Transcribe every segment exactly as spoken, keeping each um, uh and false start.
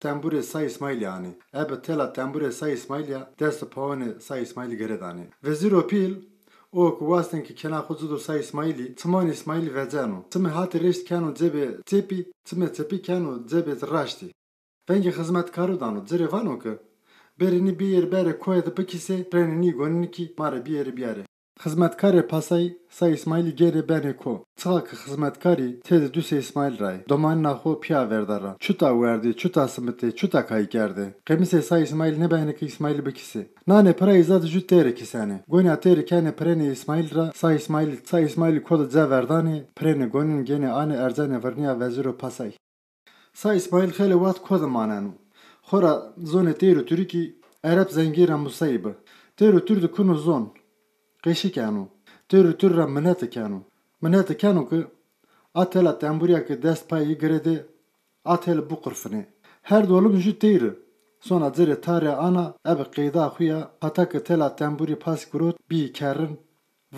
tembûrê Sa Îsmaîlî anê. Ebe tela tembûrê Sa Îsmaîlî ya dest û pawanê Sa Îsmaîlî girêdanê. Vezîro pîl, o ki wastên ki kena xo ci do Sa Îsmaîlî, çimanê Îsmaîlî veceno. Çimê hatê rêşt keno cêbê çepî, çimê çepî keno cêbê raştî. Vengê xizmetkaro dano, ci rê vano ki, bêrê nî biyêrê berê koyê de bikîsê, pirênê nî gonînî kî ma rê biyêrê biyarê. Xizmetkarê pasay Sa Îsmaîlî gêrê benê ko. Çixa ki xizmetkarî têde dusê Îsmaîl ra yê. Domanîna xo pîya verda ra. Çuta werdî, çuta simitê, çuta kayî kerdê. Qemîsê Sa Îsmaîl nêbenê ki Îsmaîlî bikîsê. Nanê pira îza de jû têrî kîsenê. Gonîya têrî kenê pirênê Îsmaîl ra, Sa Îsmaîlî, Sa Îsmaîlî ko de ca verdanê, pirênê gonîn gênê anê erzenê virnîya vezîro pasay. Sa Îsmaîl xeylê waxt ko de maneno. Xora zonê teyr û turî kî Ereb zengî ra musayî bi. Teyr û tur de kuno zon. Qeşî keno. Teyr û tur ra minete keno. Minete keno ki a tela tembûrîya ki dest payî girêdê, a teli biqurfinê. Her dolim jû teyri. Sona ci rê tarê ana, ebe qeyda xo ya, hata ki tela tembûrî pas girot, bîyî kerrin,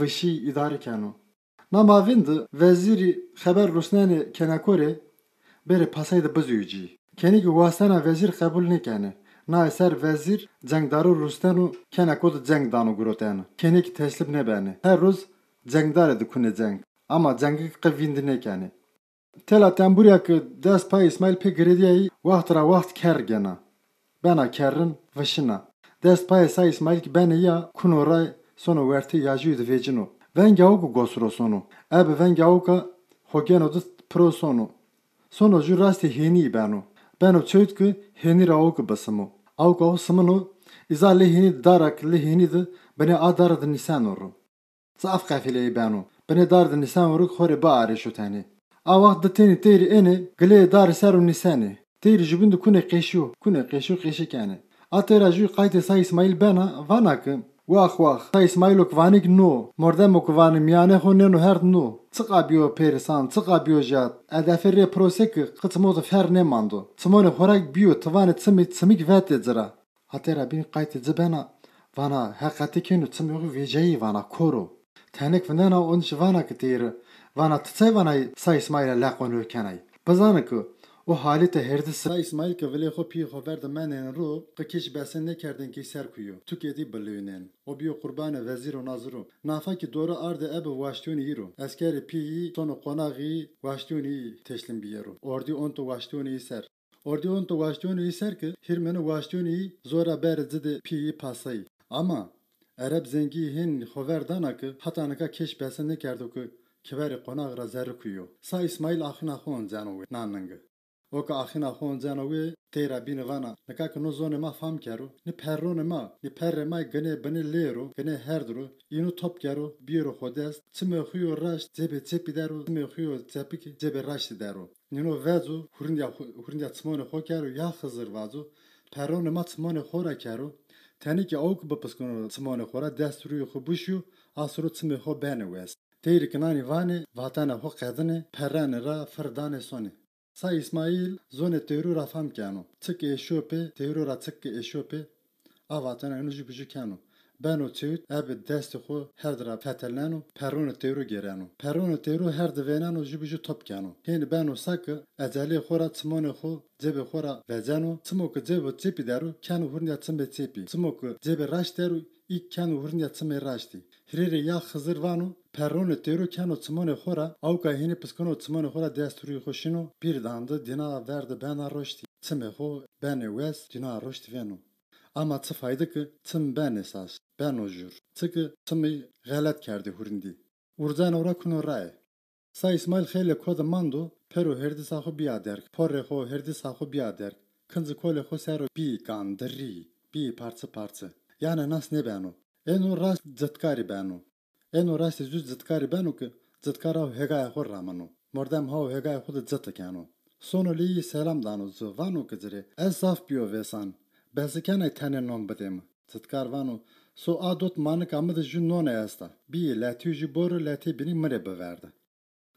vişî îdare keno. Na mavên de vezîrî xeber rusnenê keneko rê, bêrê pasay de bizûyî cî. Kenê kî wastena vezîr qebul nêkenê. Naye ser vezîr cengdaro rusneno, keneko de ceng dano girotene. Kenê kî teslim nêbenê. Her roz cengdarê de kunê ceng. Ama cengî qe vîndî nêkenê. Tela tembûrîya ki dest pay Îsmaîl pê girêdîyayî, waxt ra waxt kerr gena. Bena kerrin, vişina. Dest payê Sa Îsmaîl kî benê ya, kuno ray, sono wertê yajûyî de vecîno. Vengê awke gos ro sono. Ebe vengê awka xo gêno di piro sono. Sono jû rastê hênîyî beno. Beno çewt ki hênî ra awke bisimo. Awka xo simino, îza lê hênî de dara ki lê hênî de binê a dara de nîseno ro. Zaf qefileyî beno. Binê dar de nîseno ro ki xo rê biarêşo tenê. A waxt di tenî teyrî ênê, gileyê darî ser o nîsenê. Teyrî jubîn de kunê qeşîyo, kunê qeşîyo qeşî kenê. A teyra jû qaytê Sa Îsmaîl bena, vana ki, wax wax, Sa Îsmaîlo ki vanê ki no, mordemo ki vanê mîyanê xo nêno herd no. Çiqa bîyo pêrîsan, çiqa bîyo jat. Edefê rê piro se ki qe çimo de fer nêmando. Çimonê xo ra kî bîyo, ti vanê çimî, çimî kî vetê ci ra. A teyra bîn qaytê ci bena, vana, heqetî keno çimê xo vecîyayî vana, kor o. Tenêk vindena, onî şî vana ki teyri, vana, ti çay vana Sa Îsmaîl ra leqonî ro kenay? Bizane ki o halîte hêrdî ser. Sa Îsmaîl ki vilê xo pîyê xo ver de mendên ro, qe kêşî besen nêkerdên ki ser kuyo, tukê dî bilûnên. O bîyo qurbanê vezîr û nazir o. Nafa kî dore ardê ebe waştîyonê yî ro. Eskerê pîyê yî sono qonaxê yî, waştîyonê yî teslim bîyero. Ordî onto waştîyonê yî ser. Ordî onto waştîyonê yî ser ki hîrmeno waştîyonê yî zora berê ci de pîyê yî pasayî. Ama Ereb zengî hên xo ver dana ki hata nika kêş besen nêkerdo ki kiberê qonaxî ra zerrî kuyo. Sa Îsmaîl axîna xo onceno wê na ningi. O ki axîna xo onceno wê, teyra bîne vana, nika ki no zonê ma fam kero, nî perronê ma, nî perrê ma ginê binê lêr o, ginê herd ro, îno top kero, bîyero xo dest, çimê xo yo raşt cêbê çepî der o, çimê xo yo çepî kî cêbê raştî der o. Nîno veco, hurindîya xo, hurindîya çimonê xo kero, ya Xizir vaco, perronê ma çimonê xo ra kero, tenê kî awk bipiskino çimonê xo ra, dest rûyê xo bişîyo, a siro çimê xo benê wes. Teyrî ki nanî vanê, vatena xo qedinê, perrenê ra fir danê sonê. Sa Îsmaîl zonê teyru ra fam keno. Çik eşîyo pê, teyru ra çik ki eşîyo pê, a vatena ino jû bi jû keno. Beno çewt, ebe destê xo herd ra fetelneno, perronê teyru gêreno. Perronê teyru herd vêneno, jû bi jû top keno. Hênî beno sa ki ecelê xo ra çimonê xo cêbê xo ra veceno, çimo ki cêbê çepî der o, keno hurindîya çimê çepî. Çimo ki cêbê raşt der o, î keno hurindîya çimê raştî. Hirê rê ya Xizir vano, perronê teyru keno çimonê xo ra, awka hênî piskino çimonê xo ra dest rûyê xo şino, pîr dandi dîna ver de bena roştî. Çimê xo benê wes, dîna roştî vêno. Ama çi fayde ki çim benê sas, beno jûr. Çiki çimî xelet kerdî hurindî. Urzeno ra kuno raye. Sa Îsmaîl xeylê ko de mando, pêro hêrdîsa xo bîya derg, porrê xo, hêrdîsa xo bîya derg. Kincî kolê xo ser o bîyî gandirî, bîyî parçe parçe. Yanê nas nêbeno. Êno rast citkarî beno. Êno rastê zû citkarî beno ki citkar haw hêgayê xo rameno. Mordem haw hêgayê xo de citi keno. Sono lê yî selam dano ci, vano ki ci rê, ez zaf bîyo vêsan. Besi kenay tenê non bidê mi. Citkar vano, so a dot manika mi de jû none esta. Bîyê letîyo jû boro, letê bînî mi rê biverde.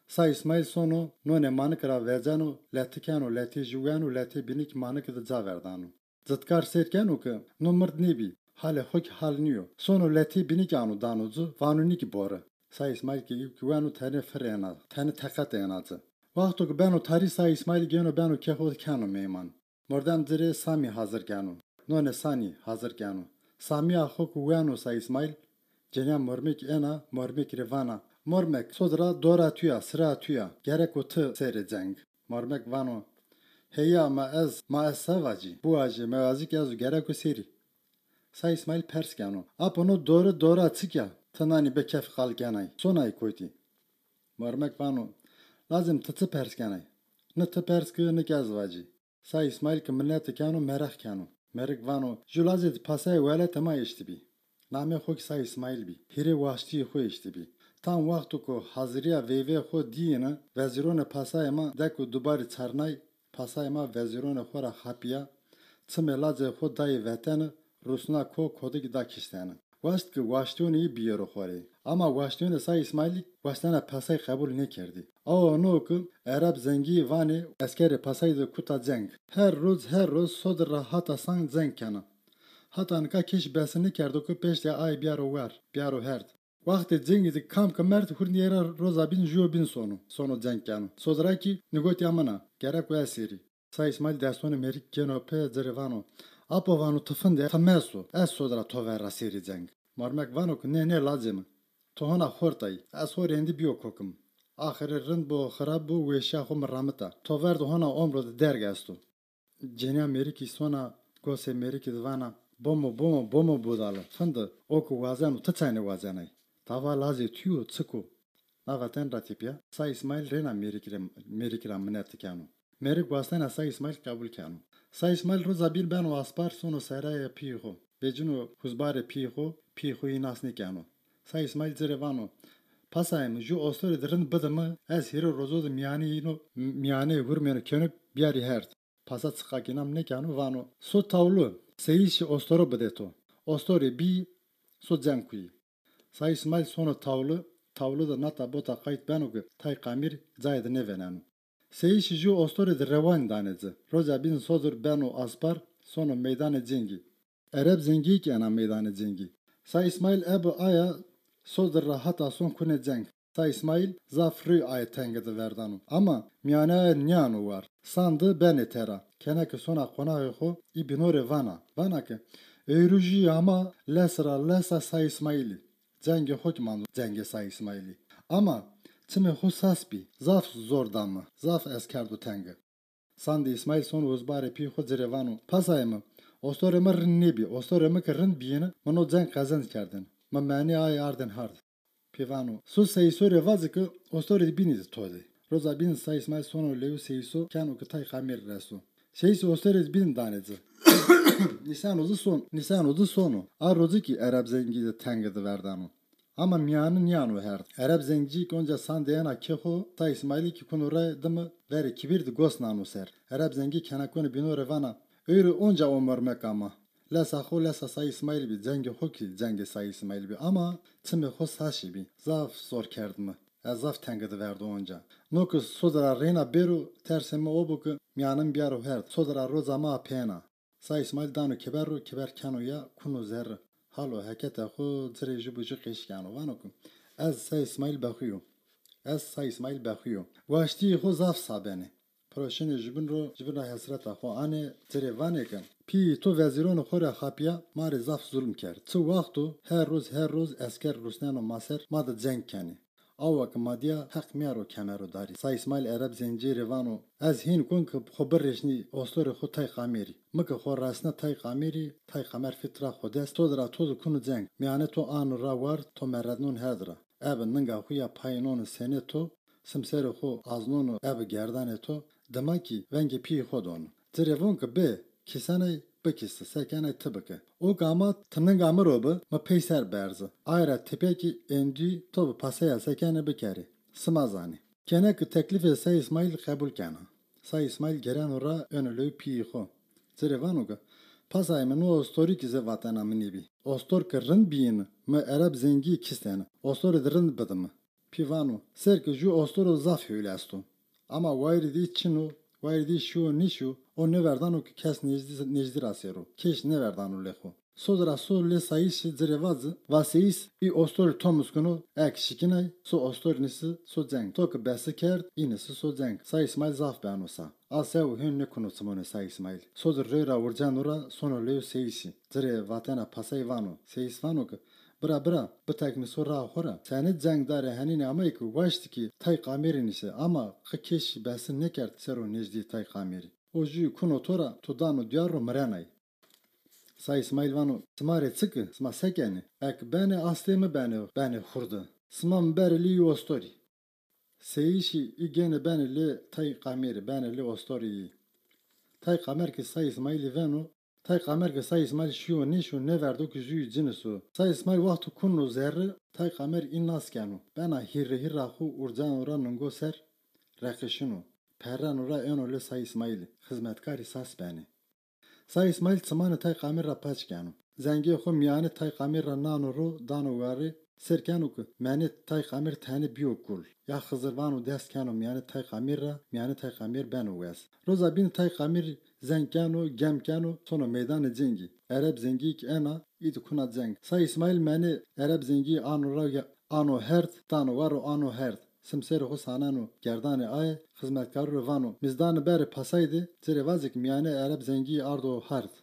Sa Îsmaîl sono, nonê manik ra veceno, leti keno, letê jû weno, letê bînî kî manikî de ca verdano. Citkar sêr keno ki no mird nêbî, halê xo kî hal nîyo. Sono letê bînî kî ano dano ci, vano nî kî bore. Sa Îsmaîl kî îw kî weno tenê fir êna, tenê teqet êna ci. Wexto ki beno tarî Sa Îsmaîl gêno beno kê xo de keno meyman. Mordem ci rê samî hazir keno. Nonê sanî hazir keno. Samîya xo ku weno Sa Îsmaîl, cenîya mormêk êna, mormêk rê vana, "Mormek, sod ra dora tu ya, sira tu ya, gereko ti sêrê ceng." Mormek vano, "Heya, ma ez, ma ez se vacî? Biwajê, mewajî ke ez û gereko sêrî." Sa Îsmaîl pers keno, "Apo, no dori dora çik ya? Ti nanî bê kef qal kenay, sonay kotî?" Mormek vano, "Lazim ti çi pers kenay? Ni ti pers ki, ni ki ez vacî." Sa Îsmaîl ki minete keno, mereq keno. Merik vano, "Ju lazê di pasayê welatê ma eştibî. Namê xo ki Sa Îsmaîl bî. Hîrê waştîyê xo eştibî. Tam wexto ku hazirîya veyvê xo dîyêne, vezîronê pasayê ma dek û dubarî çarnay, pasayê ma vezîronê xo ra xapîya, çimê lacê xo dayê vetene, rusna ko, kodikî da kiştene. Waşt ki waştîyonê yî bîyero xo rê. Ama waştîyonê Sa Îsmaîlî waştena pasay qebul nêkerdî. Awa no ki Ereb Zengî vanê eskerê pasay de kuta ceng. Her roz, her roz sodi ra hata san ceng kena. Hata nika kêş bese nêkerdo ki pêştê ay bîyaro war, bîyaro herd. Wextê cengî de kam ki merd hurdnî êra roza bîn jûyo bîn sono, sono ceng keno. Sodi ra kî nigotîya min a, gereko ez sêrî." Sa Îsmaîl destonê mêrik gêno pê, ci rê vano, "Apo," vano, "ti finde, ti meso, ez sodi ra to ver ra sêrî ceng." Mormek vano ki, "Nê, nê lacê mi. To hona xortayî. Ez xo rê êndî bîyo kokim. Axirê rind bo, xirab bo, weşîya xo mi ramita. To ver de hona omro de derg esto." Cenîya mêrikî sona gosê mêrikî de vana, "Bomo, bomo, bomo budale. Finde, o ki wazeno, ti çaynê wazenay? Tava lazê tu yo, çik o?" Na vaten ra tepîya, Sa Îsmaîl reyna mêrikî rê, mêrikî ra minete keno. Mêrik wastena Sa Îsmaîl qebul keno. Sa Îsmaîl roza bîn beno aspar, sono serayê pîyê xo. Vecîno huzbarê pîyê xo, pîyê xo yî nas nêkeno. Sa Îsmaîl ci rê vano, "Pasayê mi, ju ostorê di rind bide mi, ez hîrê rozo de mîyanê yîno, mîyanê hurmêno keno bîyarî herd." Pasa çiqa kî nam nêkeno, vano, "So tawlu, seyîşê ostoro bidê to." Ostorê bî, so ceng kuyî. Sa Îsmaîl sono tawlu, tawlu de nata bota qayt beno ki tay qamîr cayê de nêvêneno. Seyîşî ju ostorê de rewanî danê ci. Roca bîn sodir beno aspar, sono meydanê cengî. Ereb Zengî kî ena meydanê cengî. Sa Îsmaîl ebe aya sodir ra hata son kunê ceng. Sa Îsmaîl zaf rûy aye tenge de verdano. Ama mîyanê aye nîyano war. Sandi benê tera. Kena ki sona qonaxê xo, î bîno rê vana. Vana ki, "Ewro jû ama les ra lesa Sa Îsmaîlî. Cengê xo ki mando cengê Sa Îsmaîlî. Ama çimê xo sas bî. Zaf zor da mi. Zaf ez kerdo tenge." Sandê Îsmaîl sono huzbarê pîyê xo ci rê vano, "Pasayê mi, ostorê mi rind nêbî, ostorê mi ki rind bîyêne, mi no ceng qezenc kerdêne. Mi menê ay ardên hard." Pî vano, "So seyîso rê vaze ki ostorê di bînî di to de." Roza bîn Sa Îsmaîl sono lewê seyîso, keno ki tay qamêrî reso. Seyîsî ostorê di bînî danê ci. Nîseno di son, nîseno di sono. A roci kî Ereb Zengî di tenge di verdano. Ama mîyane nîyano herd. Ereb Zengî kî onca sandê ena kê xo, Sa Îsmaîlî kî kuno ray dime verê kibîr di gos nano ser. Ereb Zengî kenakonê bîno rê vana, "Ewro onca o mormek ama. Lesa xo lesa Sa Îsmaîl bî, cengê xo kî cengê Sa Îsmaîl bî. Ama çimê xo saşî bî. Zaf zor kerd mi. Ez zaf tenge di verdo onca. No ki sodi ra reyna bêro, tersê mi o bo ki mîyane mi bîyaro herd. Sodi ra roza ma pêna." Sa Îsmaîl dano kiber ro, kiber keno ya, kuno zerre. Halo hekete xo ci rê ju bi ju qeş keno. Vano ki, "Ez Sa Îsmaîl Bexu yo. Ez Sa Îsmaîl Bexu yo. Waştîyê xo zaf sa benê." Piro şinê jubin ro, jubin ra hesreta xo anê, ci rê vanê ki, "Pîyê to vezîronê xo rê xapîya, ma rê zaf zulm kerd. Çi wexto her roz, her roz esker rusneno ma ser, ma de ceng kenê. Awa ki ma dîya heq mîyaro kemero darî." Sa Îsmaîl Ereb Zengî rê vano, "Ez hîn kon ki xo birêşnî, ostorê xo tay qamêrî. Mi ki xo resne tay qamêrî, tay qamer fît ra xo dest, to di ra to di kuno ceng. Mîyanê to ano ra war, to merednon herd ra. Ebe ninga xo ya payî nono senê to, simserê xo aznono ebe gerdanê to, dima kî vengê pîyê xo dono." Ci rê von ki, "Bê, kîsenay bikîsi, sekenay ti bike. O ki ama ti ninga mi ro bi, mi peyser berzi. Ay ra tepîya kî êndî to bi paseya sekenê bikerê. Sima zanê." Kena ki teklîfê Sa Îsmaîl qebul kena. Sa Îsmaîl gêreno ra êno lewê pîyê xo. Ci rê vano ki, "Pasayê mi, no ostorî kî zê vatena mi nêbî. Ostor ki rind bîyêne, mi Ereb Zengî kîstêne. Ostorê di rind bidi mi." Pî vano, "Ser ki ju ostoro zaf hewlî esto. Ama wayîrê dî çin o, wayîrê dî şîyo nîşîyo, O nêverdano ki kes nêjdî, nêjdî ra sêro. Kêş nêverdano lê xo. Sodir ra so lê Sayîsî ci rê vazi, va Seyîs, î ostorî to muskino, ek şikînay, so ostorî nisi so ceng. To ki besi kerd, î nisi so ceng. Sa Îsmaîl zaf beno sa. A sew hên nêkuno çimonê Sa Îsmaîl. Sodir rey ra urceno ra sono lêyo Seyîsî. Ci rê vatena pasay vano. Seyîs vano ki, bira, bira, bitekni so raa xo ra. Senê ceng darê henînî amay ki waştî ki Tay Qamêrî nise, ama qi kêşî besi nêkerd sero nêjdî Tay Qamêrî. O jûyî kuno to ra, to dano dîyar ro mirenay. Sa Îsmaîl vano, sima rê çik i? Sima se kenê? Ek benê astê mi benê, benê xurdi. Sima mi berê lî yî ostorî. Seyîşî î gênê benê lê Tay Qamêrî, benê lê ostorî yî. Tay Qamer ki Sa Îsmaîlî veno, Tay Qamer ki Sa Îsmaîl şîyo nêşo nêverdo ki jûyî ciniso. Sa Îsmaîl wexto kuno zerre, Tay Qamer î nas keno. Bena hîrre hîrra xo urceno ra ningo ser, reqişino. Perreno ra êno lê Sa Îsmaîlî, xizmetkarî sas benê. Sa Îsmaîl çimanê Tay Qamêr ra paç keno. Zengê xo mîyanê Tay Qamêr ra nano ro, dano warê, sêr keno ki menê Tay Qamêr tenê bîyo kul. Ya Xizir vano dest keno mîyanê Tay Qamêr ra, mîyanê Tay Qamêr beno wes. Roza bîn Tay Qamêr zeng keno, gem keno, sono meydanê cengî. Ereb zengî ki ena, î di kuna ceng. Sa Îsmaîl menê Ereb zengî ano ra ya-, ano herd, dano war û ano herd. Simsêrê xo saneno gerdanê aye, xizmetkarû rê vano, mizdanî berê pasay de, ci rê vazê ki mîyanê Ereb zengî ardo herd.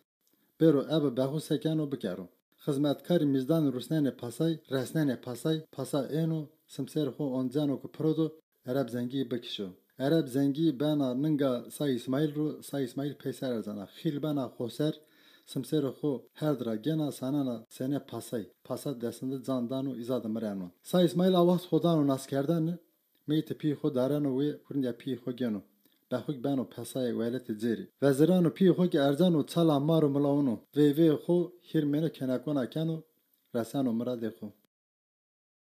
Bêro ebe bexu se keno bikero. Xizmetkarî mizdanî rusnenê pasay, resnenê pasay, pasa êno, simsêrê xo onceno ki pirodo, Ereb zengî bikişo. Ereb zengî bena ninga Sa Îsmaîl ro, Sa Îsmaîl peyser erzena. Xîl bena xoser, simsêrê xo herd ra gêna, sanena senê pasay. Pasa destinde can dano, îza de mireno. Sa Îsmaîl a wext xo dano naskerdene, meytê pîyê xo dareno wê, hurindîya pîyê xo gêno. Bexuk beno pesayê weletê cêrî. Vezirano pîyê xo ki erzeno çala mar û milawino. Veyveyê xo hîrmêno kenekona keno, reseno miradê xo.